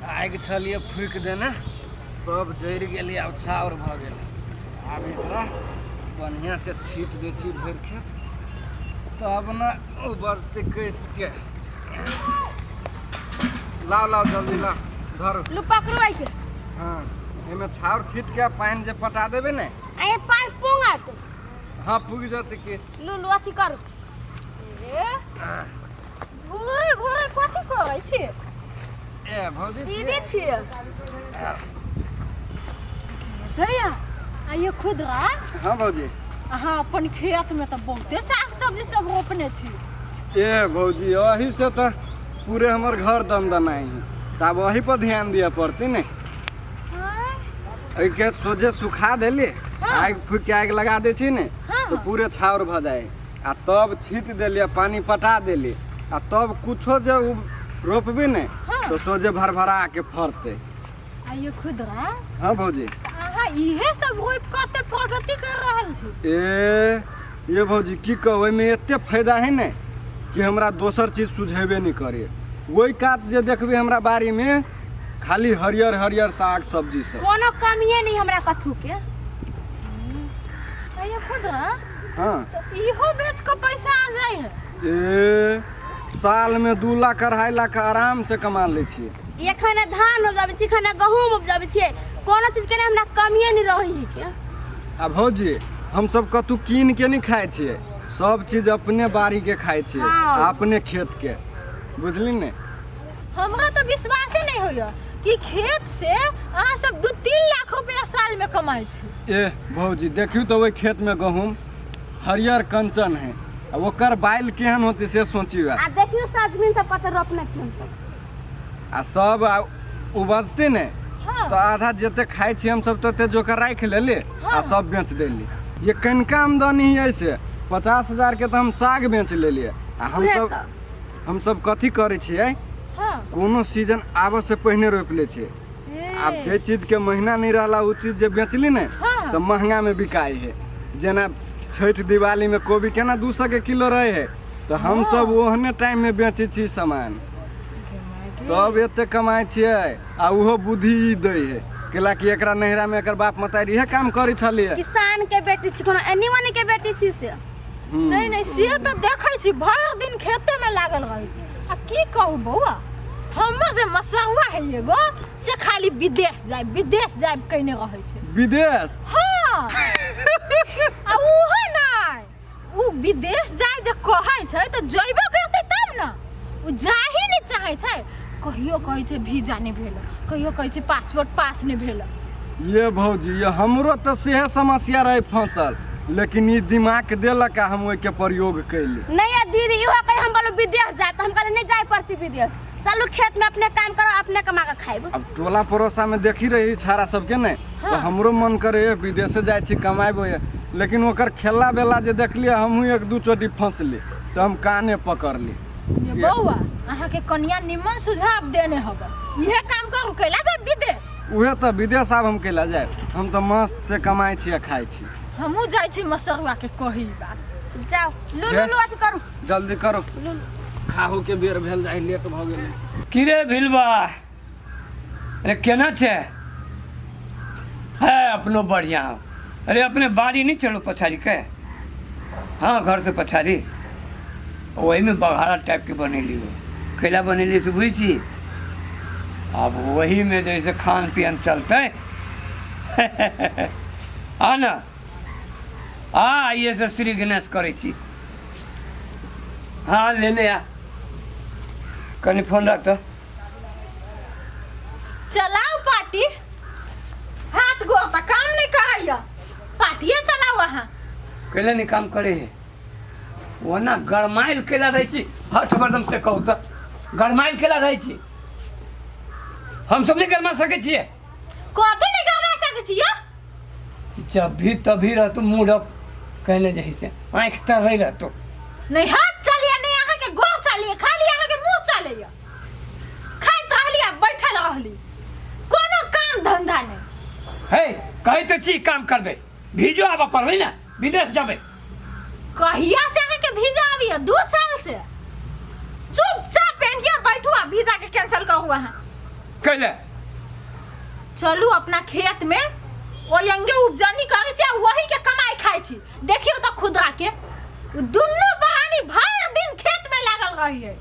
आगि छलियै फूकि देने, सब जरि गेलै, आब छाउर भऽ गेलै। आब एकरा बढ़िआँसँ छीट दै छी भरि खेत, तब ने उपजतै कसिके। लाउ लाउ, जल्दी लाउ, धरू। लू, पकड़ू एहिके। हँ, एहिमे छाउर छीट के पानि जे पटा देबै ने। आ ये पानि पुंगत। हँ, पुगि जेतै की। लू लू, अथी करू। ए भोरे भोरे कथी करै छी? ए भौजी। दीदी छियै दैया, आइयो खुदरा। हँ भौजी। अहाँ अपन खेत में तऽ बहुते साग सब्जी सब रोपने छी। ए भौजी, अही से तऽ पूरे हमर घर दनदनाइ है, तऽ आब अही पर ध्यान दिअ पड़तै ने। एहिके सोझे सुखा देली, आगि फूकि के आगि लगा दै छी ने, तऽ पूरे छाउर भऽ जाइ आ तब छीट देली आ पानि पटा देली आ तब कुछो जे उ रोपबी ने, तऽ सोझे भरभरा के फड़तै। आइयो खुदरा। हाँ भौजी। अहाँ इहे सब रोपि कऽ एते प्रगति कर रहल छी? ए ये भौजी, की कहू, ओहिमे एते फायदा है ने कि हमरा दोसर चीज सुझेबे नहि करे। ओहि कात जे देखबै, हमरा बाड़ीमे खाली हरियर हरियर साग सब्जी सब। कोनो कमिए नहीं हमरा कथू के। आइयो खुदरा। हाँ। तऽ इहो बेच कऽ पैसा आ जाइ है? ए, साल में 2 लाख 2.5 लाख आराम से कमा लै छियै। एखन धान उपजाबै छी, एखन गहूम उपजाबै छियै, कोनो चीज के ने हमरा कमिए नहीं रही है के। आ भौजी, हमसब कतहु कीन के नहि खाइ छियै, सब चीज अपने बाड़ी के खाइ छियै। अपने खेत के, बुझली ने? हमरा तऽ विश्वासे नहि होइए कि खेत से अहाँ सब 2-3 लाख रुपया साल में कमाइ छी। ए भौजी, देखियौ तऽ ओहि खेत में गहूम हरियर कंचन है आ ओकर बाइल केहन होतै से सोचियौ। आ देखियौ, सजमनि सब कते रोपने छी हमसब। आ सब आ उपजतै ने, तऽ आधा जते खाइ छियै हमसब तते जोकर राखि लेली आ सब बेच देली। ये कनिका आमदनी है से 50,000 के तऽ हम साग बेच लेलियै आ हमसब तऽ। हमसब कथी करै छियै, कोनो सीजन आबऽ से पहिने रोपि लै छियै। आब जे चीजके महीना नहि रहला, ओ चीज जे बेचली ने, तऽ महंगामे बिकाइ है। जेना छठि दिवालीमे कोबी केना 200 के किलो रहै है, तऽ हमसब ओहने टाइममे बेचै छी सामान, तब एते कमाइ छियै। आ ओहो बुद्धि ई दै है, कैला कि एकरा नैहरामे एकर बाप मतारी इहे काम करै छलियै। किसान के बेटी छी, कोनो एनी ओनी के बेटी छी से? नहि नहि, से तऽ देखै छी, भरि दिन खेते में लागल रहै छी। आ की कहू बौआ, हमर जे मसरुआ है एगो, से खाली विदेश जाय विदेश जाय कयने रहै छै। विदेश? हाँ, आ ओहो नहि, ओ विदेश जाय जे कहै छै तऽ जयबो करतै तब ने। ओ जाही नहि चाहै छै। कहियो कहै छै वीजा नहि भेल, कहियो कहै छै पासपोर्ट पास नहि भेल। ये भौजी, ये हमरो तऽ सेहे समस्या रहे फंसल, लेकिन ई दिमाग देलक आ हम ओहिके प्रयोग कैली। नहीं यार दीदी, इहो कहे हम बोलो विदेश जाए, तो हम कहले नहीं जाए पड़ती विदेश, चलू खेत में अपने काम करो, अपने कमा के खाइब। अब टोला पड़ोसा में देखी रही छाड़ा सबके ने, तऽ हमरो मन करे, ए, विदेशे जाइ छी कमाबो ये, लेकिन ओकर खेला बेला जे देखलियै, हमहूँ एक दू चोटी फंसली, तऽ हम काने पकड़ली। ये बौआ, अहाँके कनिया निमन सुझाव देने हबे, इहे काम करू, कैला जाए विदेश? उहे तऽ, विदेश आब हम कैला जायब? हम तऽ मस्त से कमाइ छी आ खाइ छी। हमहूँ जाइ छी मसरुआ के कही ई बात। जाओ, लू लू लू, अथी करू। जल्दी करू, खाहू के बेर भेल जाइ, लेट भऽ गेलै। की रे भिलबा, अरे केना छै? है, अपनो बढ़िया हो। अरे अपने बाड़ी नहीं चलो पछाड़ी के? हाँ, घर से पछाड़ी वही में बघारा टाइप के बनेली हो। कैला बनेली से बुझ छी? अब वही में जैसे खान पियन चलते। आ ना, आ आइए से श्री गणेश करै छी। हाँ, लेने आ। कनि फोन राख तऽ। चलाउ पार्टी, हाथ गोर तऽ काम नहीं करैया, पार्टिए चलाउ अहाँ। कैला नहीं काम करे है? ओना गरमाइल कैला रहै छी हठ बरदम, से कहू तऽ गरमाइल कैला रहै छी? हम सब नहीं गरमा सकै छियै? कथी नहीं गरमा सकै छी यौ? जब भी तभी रहतो मूड अप कहने जही से आँखि तर रही रहतो। नहीं हाथ चलिए, नहीं अहाँ के गोर चलिए, खाली अहाँ के मुंह चलिए। खाइत रहली आ बैठल रहली, कोनो काम धंधा नहीं। हे, कहै तऽ छी काम करबै, भीजो आबऽ पड़लै ने, विदेश जेबै। कहिया से अहाँ के वीजा आबिए? 2 साल से। चुपचाप एनिया बैठू आ वीजा के कैंसिल करू अहाँ। कैले चलू अपना खेत में ओहि अंगे उपजनी करै छी आ वही के कमाई खाइ छी। देखियौ तऽ खुदरा के दुनू बहानी भरि दिन खेत में लागल रही है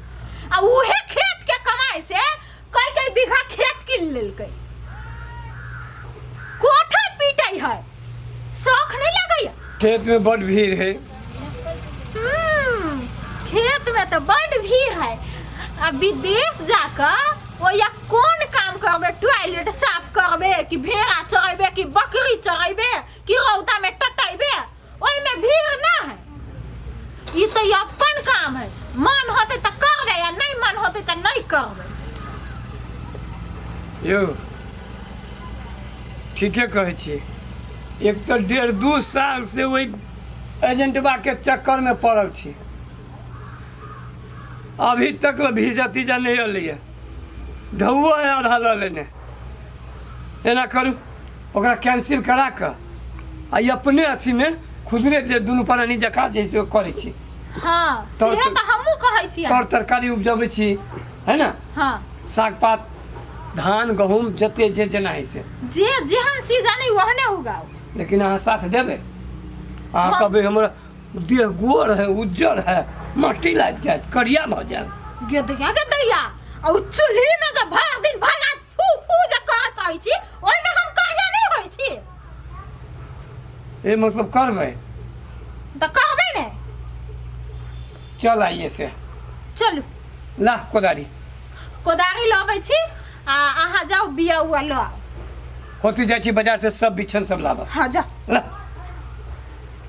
आ उहे खेत के कमाई से कई कई बीघा खेत कीन लेलकै, कोठा पीटै है, शौख नहीं लगैया। खेत में बड भीड़ है। खेत में तो बड भीड़ है। आ विदेश जाकर ओ या कोन काम करबे? टॉयलेट साफ करबे कि भेड़ा चरेबे कि बकरी चरेबे कि रौदा में टटेबे? ओहि में भीड़ ना है। ई तो ई अपन काम है, मन होते तो करबे या नहीं मन होते तो नहीं करबे। यौ ठीके कहै छी। एक तऽ 1.5-2 साल से ओहि एजेंटबा के चक्कर में पड़ल छी, अभी तक ले भीजा तीजा नहीं अयलैए, ढौओ है आधा लऽ लेने। एना करू, ओकरा कैंसिल करा कऽ आ ई अपने अथीमे खुदरे जे दुनू प्राणी जकाँ जैसे करै छी। हाँ, सेहे तऽ हमहूँ कहै छी। तर तरकारी उपजबै छी है ना? हाँ। साग पात धान गहूम जते जे जेना होइ से, जे जेहन सीजन है ओहने उगाउ। लेकिन अहाँ साथ देबै? अहाँ कहबै हमरा देह गोर है, उज्जर है, माटी लागि जायत, करिया भऽ जायत। गेदैया गेदैया, आ उ चूल्ही में जे भरि दिन भरि राति फू फू जे करैत रहै छी ओहिमे हम करिया नहि होइ छी? ए मतलब करबै तऽ करबै ने। चल आइए से। चलू। ला कोदारी। कोदारी लबै छी आ अहाँ जाउ बिया उआ लऽ आउ। होती जाइ छी बाजार से सब बिछन सब लाबऽ। हाँ जा। ला।